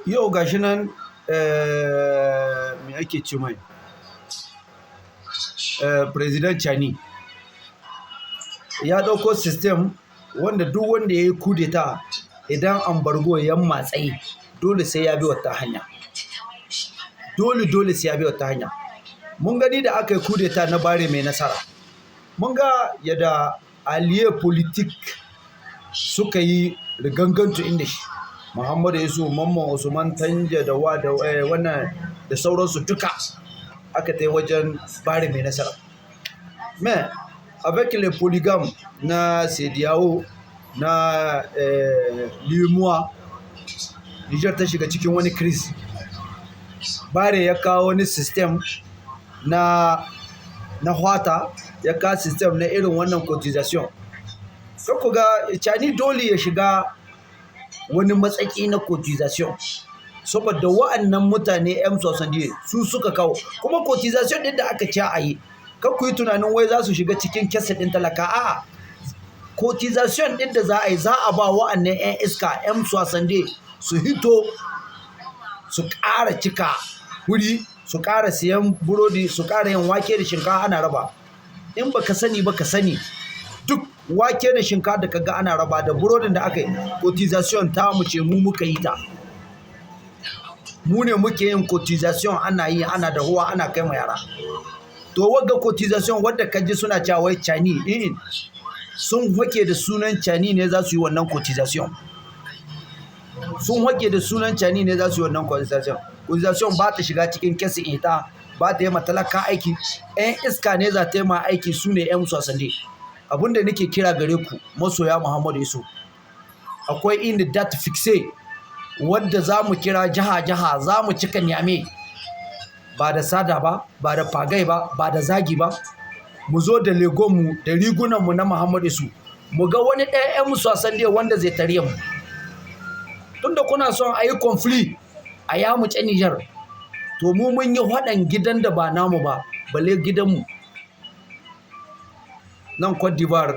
Yau gashi nan, me ake ce mai? President Tchiani ya ɗauko system wanda duk wanda ya yi coup d'etat, idan embargo ya matsayi, dole sai ya bi wata hanya. Dole dole sai ya bi wata hanya. Mun gani da aka yi coup d'etat na Bare Mai Nasara. Mun ga yadda alliés politiques suka yi rigangantu inda shi. Muhammadu Isu, Mamman Usman Tanja da wa da wannan da sauransu duka aka tai wajen Bare Mai Nasara. Mais avec les polygames na CEDEAO, na l'UEMOA, Niger ta shiga cikin wani crise. Bare ya kawo wani system na hwata, ya kawo system na irin wannan cotisation. Kar ku ga Tchiani dole ya shiga wani matsaki na cotisation. Saboda wa'annan mutane M soixante su suka kawo. Kuma cotisation ɗin da aka ce a yi, kar ku yi tunanin wai za su shiga cikin caisse ɗin talaka. A'a, cotisation ɗin da za a yi, za a ba wa'annan 'yan iska M soixante su hito su ƙara cika wuri, su ƙara siyan burodi, su ƙara yin wake da shinkafa ana raba. In ba ka sani ba, ka sani, duk wake da shinkafa da ka ga ana raba da burodin da aka yi, cotisation ta mu ce, mu muka yi ta. Mu ne muke yin cotisation, ana yi, ana dahuwa, ana kai ma yara. To, wagga cotisation wadda ka ji suna cewa wai Tchiani, sun hake da sunan Tchiani ne za su yi wannan cotisation. Sun hake da sunan Tchiani ne za su yi wannan cotisation. Cotisation ba ta shiga cikin caisse ita, ba ta yi ma talaka aiki. 'Yan iska ne za ta yi ma aiki, su ne M soixante. Abin da nake kira gare ku, masoya Muhammadu Isu, akwai inda date fixe wadda za mu kira jiha-jiha, za mu cika Niamey, ba da sada ba, ba da fagai ba, ba da zagi ba. Mu zo da legonmu da rigunanmu na Muhammadu Isu, mu ga wani ɗaya M soixante wanda zai tare mu. Tunda kuna son a yi conflit a yamuce Niger, to mu mun yi haɗan gidan da ba namu ba, balle gidanmu. Nan Cote d'Ivoire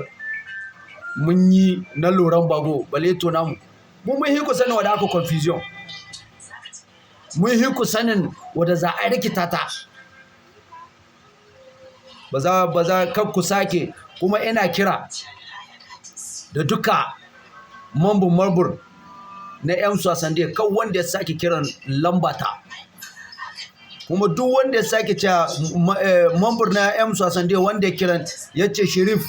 mun yi na Laurent Gbagbo, balle to namu. Mu mun yi ku sanin wadda aka confusion. Mun yi ku sanin wadda za a rikita ta. Ba za kar ku sake. Kuma ina kira da duka mambur mambur na M soixante, kan wanda ya sake kiran lambata. Kuma duk wanda ya sake cewa membre na M soixante, wanda ya kiran ya ce, "Sheriff,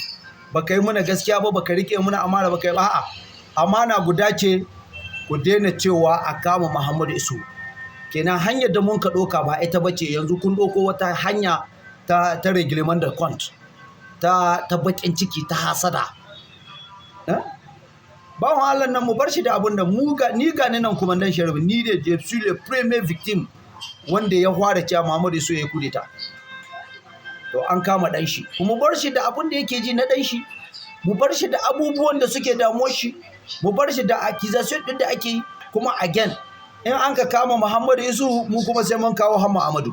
baka yi mana gaskiya ba, baka rike mana amana, baka yi ba." A'a, amana guda ce: ku daina cewa a kama Muhammadu Isu. Kenan hanyar da mun ka ɗauka ba ita bace, yanzu kun ɗauko wata hanya ta règlement de compte, ta baƙin ciki, ta hasada. Bawan Allah nan, mu bar shi da abun da mu ga. Ni ga ni nan commandant Sheriff, ni da je suis le premier victime wanda ya fara cewa Muhammadu Isu ya yi kudeta. To, an kama ɗan shi. Kuma bar shi da abun da yake ji na ɗan shi. Mu bar shi da abubuwan da suke damuwar shi. Mu bar shi da accusation ɗin da ake yi. Kuma again, in an ka kama Muhammadu Isu, mu kuma sai mun kawo Hamma Amadu.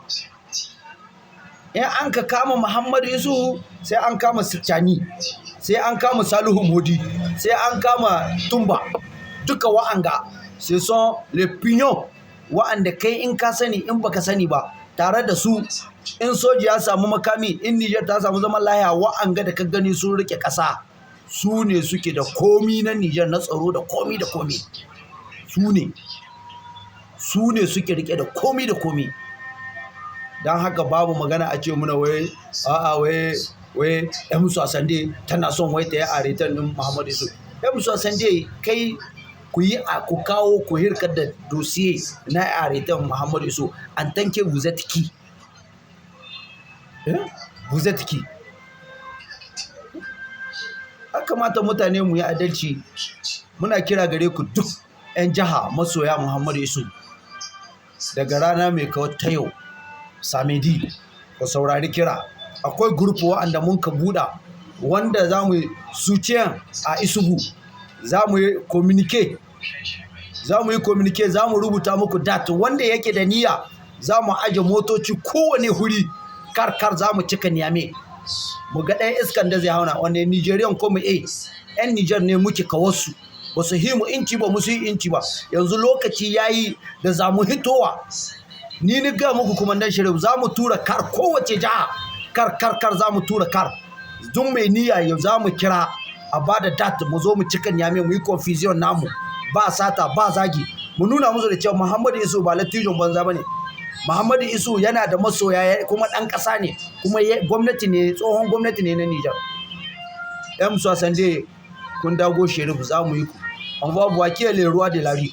In an ka kama Muhammadu Isu, sai an kama Tchiani, sai an kama Salihu Modi, sai an kama Tumba. Duka wa'anga ce sont les pignons wa'anda kai in ka sani, in baka sani ba, tare da su in soji ya samu makami, in Niger ta samu zaman lahiya, wa'anga da ka gani sun rike ƙasa, su ne suke da komi na Niger, na tsaro da komi da komi. Su ne suke rike da komi da komi. Don haka babu magana a ce muna wai a'a, wai M soixante tana son wai ta yi arrêter ɗin Muhammadu Isu. M soixante, kai ku yi ku kawo ku hirkar da dossier na arrêter Muhammadu Isu, en tant que vous êtes qui? Eh? Vous êtes qui? Ya kamata mutane mu yi adalci. Muna kira gare ku duk 'yan jiha masoya Muhammadu Isu. Daga rana mai kawar ta yau, samedi, ku saurari kira. Akwai groupe wa'anda mun ka buɗa wanda za mu soutien a Isuhu. Za mu yi communiqué. Za mu yi communiqué, za mu rubuta muku date wanda yake da niyya. Za mu aje motoci kowane huri kar kar, za mu cika Niamey. Mu ga ɗaya iskan da zai hauna wanda Nigerian ko mu 'yan Niger ne muke kawarsu. Ba su hi mu inci ba, mu su yi inci ba. Yanzu lokaci yayi da za mu hitowa. Ni ga muku, kumandan Sharif, za mu tura car kowace jiha, car car car, za mu tura car. Duk mai niyya yau za mu kira a ba da date, mu zo mu cika Niamey, mu yi confusion namu, ba sata ba zagi. Mu nuna musu da cewa Muhammadu Isu ba lattijon banza bane. Muhammadu Isu yana da masoya, kuma ɗan ƙasa ne, kuma gwamnati ne, tsohon gwamnati ne na Nijar. M soixante kun dago Sherif, za mu yi ku. On va voir qui est le roi de la rue.